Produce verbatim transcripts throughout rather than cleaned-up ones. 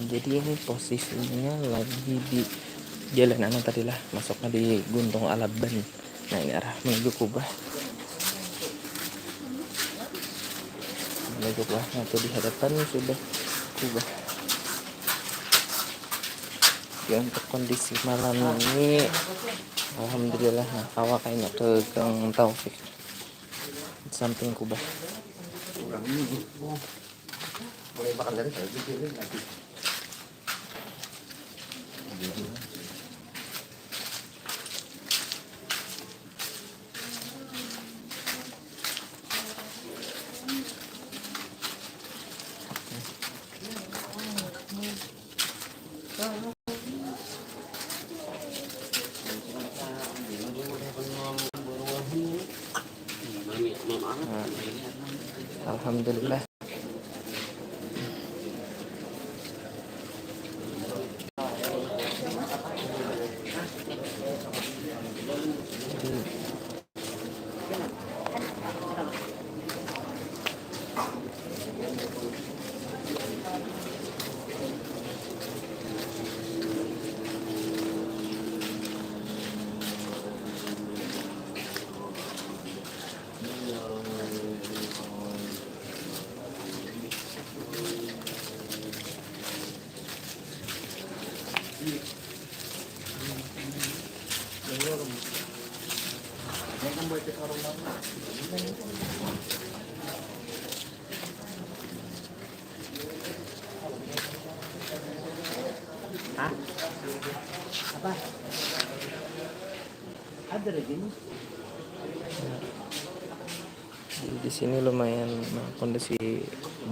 Jadi ini posisinya lagi di jalan anu tadi lah, masuknya di Guntung Alaban. Nah, ini arah menuju kubah. Menuju kubah, nah, tuh di hadapan sudah kubah. Ya, untuk kondisi malam ini, alhamdulillah, nah, kawa kayaknya ke Gang Taufik, samping kubah. Mulai makan dari saya, pikirin lagi. Alhamdulillah. Hah? Apa? Ada lagi nih. Di, di sini lumayan, nah, kondisi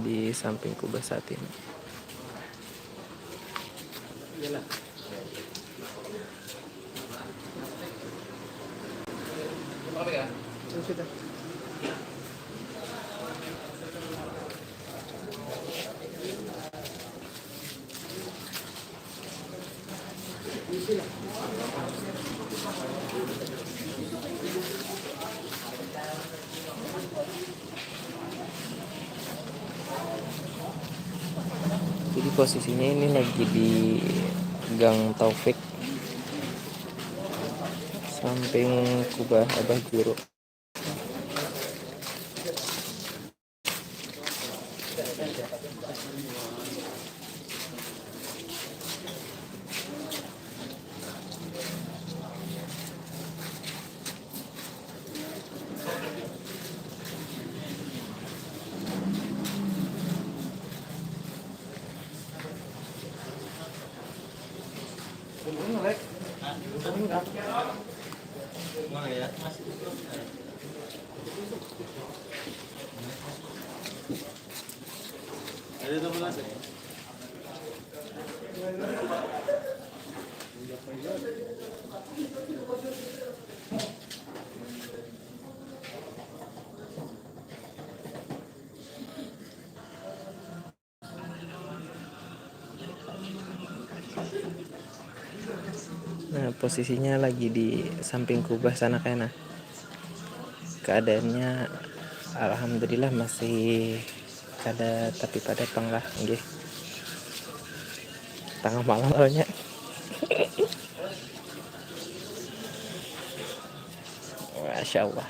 di samping kubah saat ini. Iyalah. Sudah. Jadi posisinya ini lagi di Gang Taufik, samping kubah Abah Guru. Nah, posisinya lagi di samping kubah sana, kayak, nah. Keadaannya alhamdulillah masih kada tapi pada pang lah, nggih. Tangah malam lawannya. Masya Allah.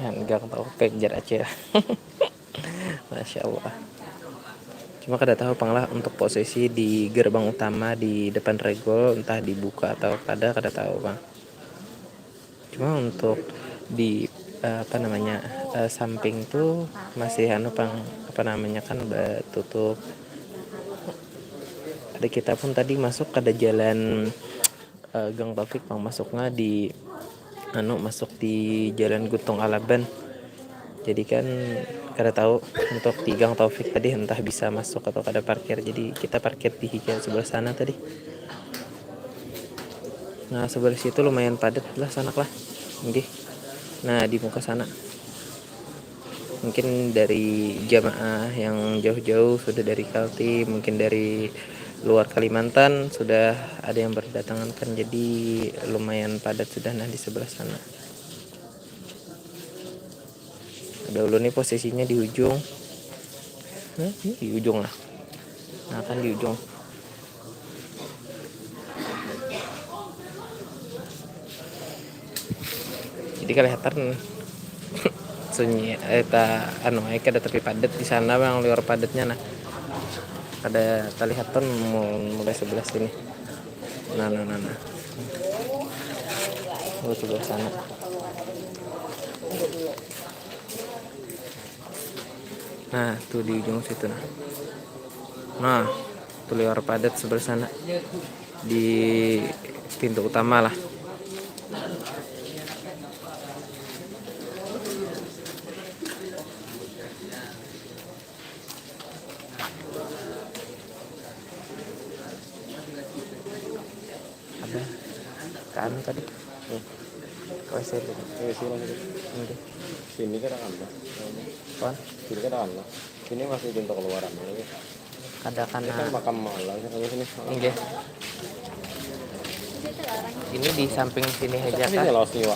Han, Gang Taufik, jar Acil. Masya Allah. Cuma kada tahu pang lah untuk posisi di gerbang utama di depan regol, entah dibuka atau kada, kada tahu pang. Cuma untuk di, eh, apa namanya, eh, samping tu masih anu pang, apa namanya, kan batutup. Kita pun tadi masuk kada jalan, eh, Gang Taufik pang, masuknya di anu, masuk di Jalan Guntung Alaban. Jadi kan kada tahu untuk di Gang Taufik tadi entah bisa masuk atau kada parkir. Jadi kita parkir di hijau sebelah sana tadi. Nah, sebelah situ lumayan padat lah sanak lah. Nggih. Nah, di muka sana. Mungkin dari jamaah yang jauh-jauh sudah dari Kaltim, mungkin dari luar Kalimantan sudah ada yang berdatangan kan, jadi lumayan padat sudah nah di sebelah sana. Ada ulun nih posisinya di ujung. Hah? Ini di ujung lah. Nah, kan di ujung. Jadi kelihatan sunyi, eh, ta, anu, eh, kada tapi padat di sana bang, liwar padatnya nah. Kada terlihat mulai sebelah sini. Nah, nah, nah, nah. Oh, sebelah sana. Nah, tuh di ujung situ nah. Nah, tuh liwar padat sebelah sana di pintu utama lah. Ada kan tadi? Nih. K W C dulu. K W C langsung. Oke. Sini kada kan lah. Pan? Sini kada kan lah. Sini masih pintu keluaran lagi. Kada kan. Ini kan makam malam sih kalau sini. Oke. Ini di samping sini aja kan. Ini lawas liwa.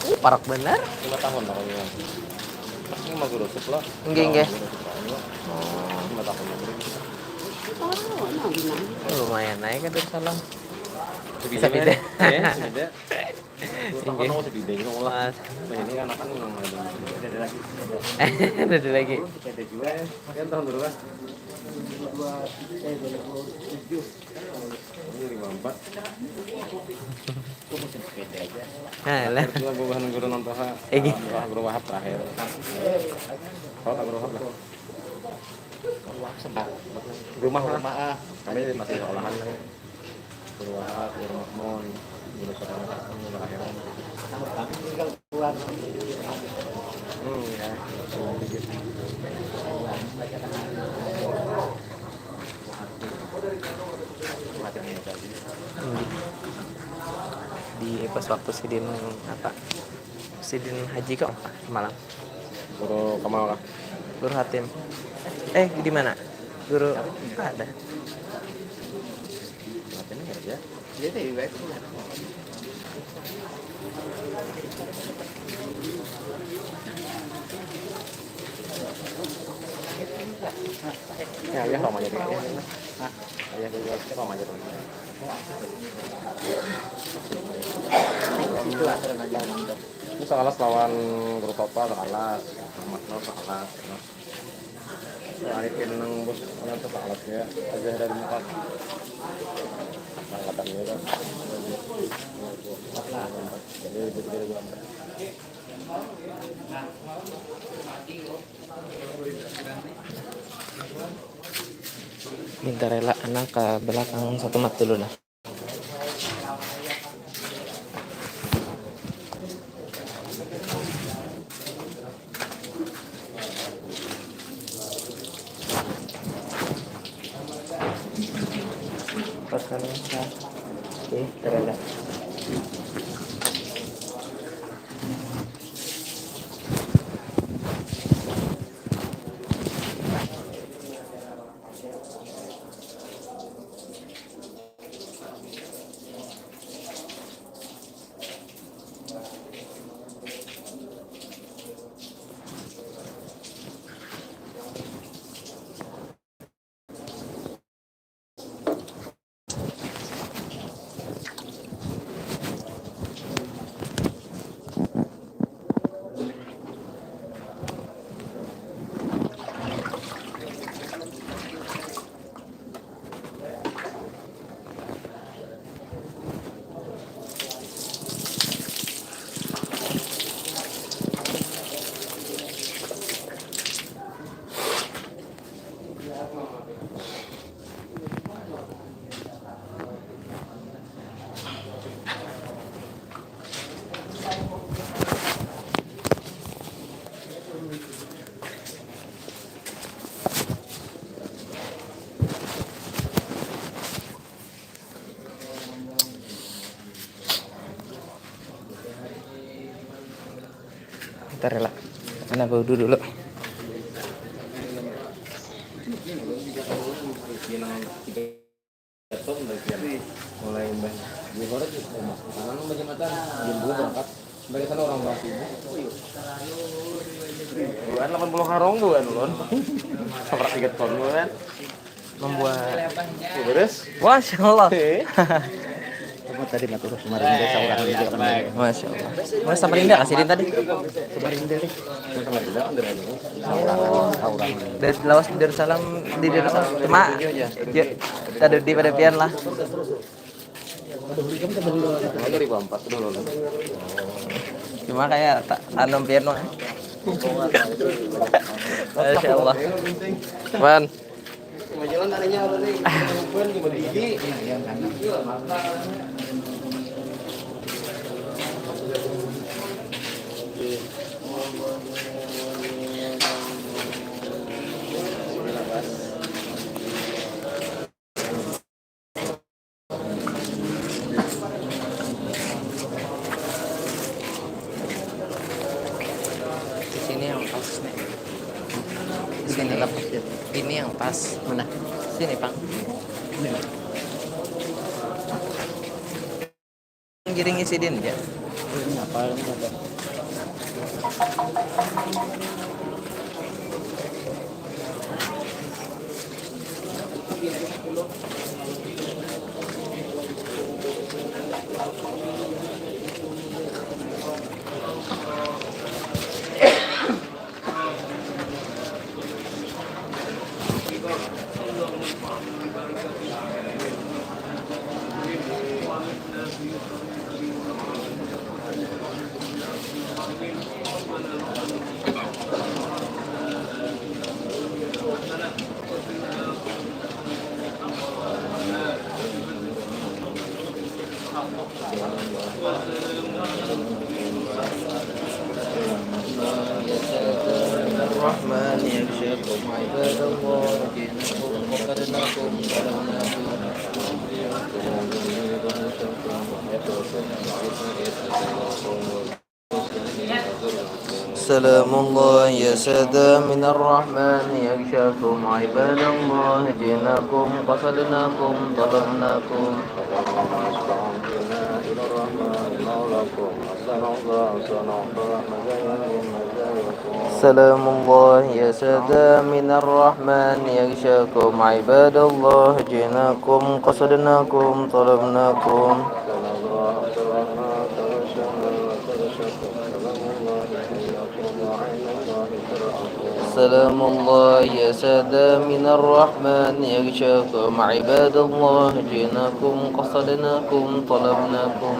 Uh, parak benar. Lima tahun lah kalau ini. Ini mah guru lah. Oke, oke. Oh. Lima tahun lagi. Oh, lumayan naik kan salam. Sebida. Sebida. Ya, sebida. Aku tahu sedih deh, gitu lah. Nah, ini anak kan memang ada. Ada lagi. Ada lagi. Ada juga ya. Kan tahun berapa? Dua, eh, dua ribu tujuh. Ini lima empat. Aku musim sepeda aja. Nah, lah. Terus bubuhan guru nonton ha. Eh, gitu. Wah, guru Wahab terakhir. Kalau tak guru Wahab lah. Rumah lah. Rumah, ah. Kami masih sekolahan lah. Guru Wahab, Guru Mahmun, Guru Sodara, Guru Rahim. Hmm, ya. Di, eh, pas waktu sidin apa? Sidin haji kok semalam. Guru Kamal kah? Guru Hatim. Eh, di mana? Guru ada. Hatim ya, ya. Jadi baik. Ya, ya, sama aja. Ya, ya, ya, sama aja. Itu aturan aja. Ini sekelas lawan Guru Topa, sekelas. Mas Nur sekelas. Nah. Arifin nang bos, anu, sekelas ya. Aja dari muka. Angkatan dia kan. Jadi, jadi, jadi, Minta rela anak ke belakang satu mat dulu nah. Pasannya. Oke, terada. Rela. Karena baudu dulu. Mulai mbah Johor, Mas, kanan mbah jembatan, jam dua berangkat. Sampai ke sana orang orang sibuk. Bukan delapan puluh karung bukan ulun. Seperti tiga ton bukan. Membuat beres. Masya Allah. Apa tadi matur kemarin dia seorang juga kan? Masya Allah. Mas Samarinda kasih tadi. Samarinda deh. Seorang, seorang. Dari Lawas Darussalam di Darussalam. Cuma ya, ada di pada pian lah. Dua ribu empat dulu. Cuma kayak tak anu pian mah. Masya Allah. Man. Di sini yang pas nih. Di sini. Ini yang pas. Mana? Sini, Pang. Giring isi din ja. Apa ini ada? الرحمن يغشاكم عباد الله دينكم قصدناكم ظلمناكم. سلام الله يا سادة من الرحمن يغشاكم عباد الله جئناكم قصدناكم طلبناكم. سلام الله يا سادة من الرحمن يغشاكم عباد الله جئناكم قصدناكم طلبناكم. سلام الله يا سادة من الرحمن يغشاكم عباد الله جئناكم قصدناكم طلبناكم.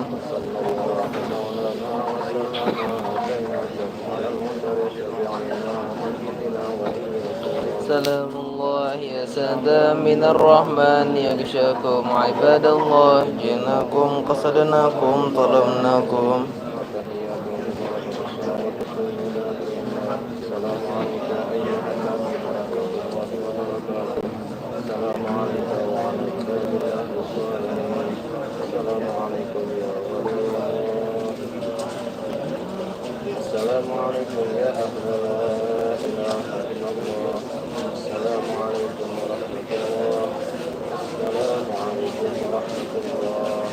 سلام الله يا سادة من الرحمن يغشاكم عباد الله جئناكم قصدناكم طلبناكم. السلام عليك وعلى عباد الله الصالحين. السلام عليكم يا ولي الله. السلام عليكم يا أهل لا إله إلا الله. السلام عليكم ورحمة الله. السلام عليكم ورحمة الله.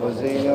وزينا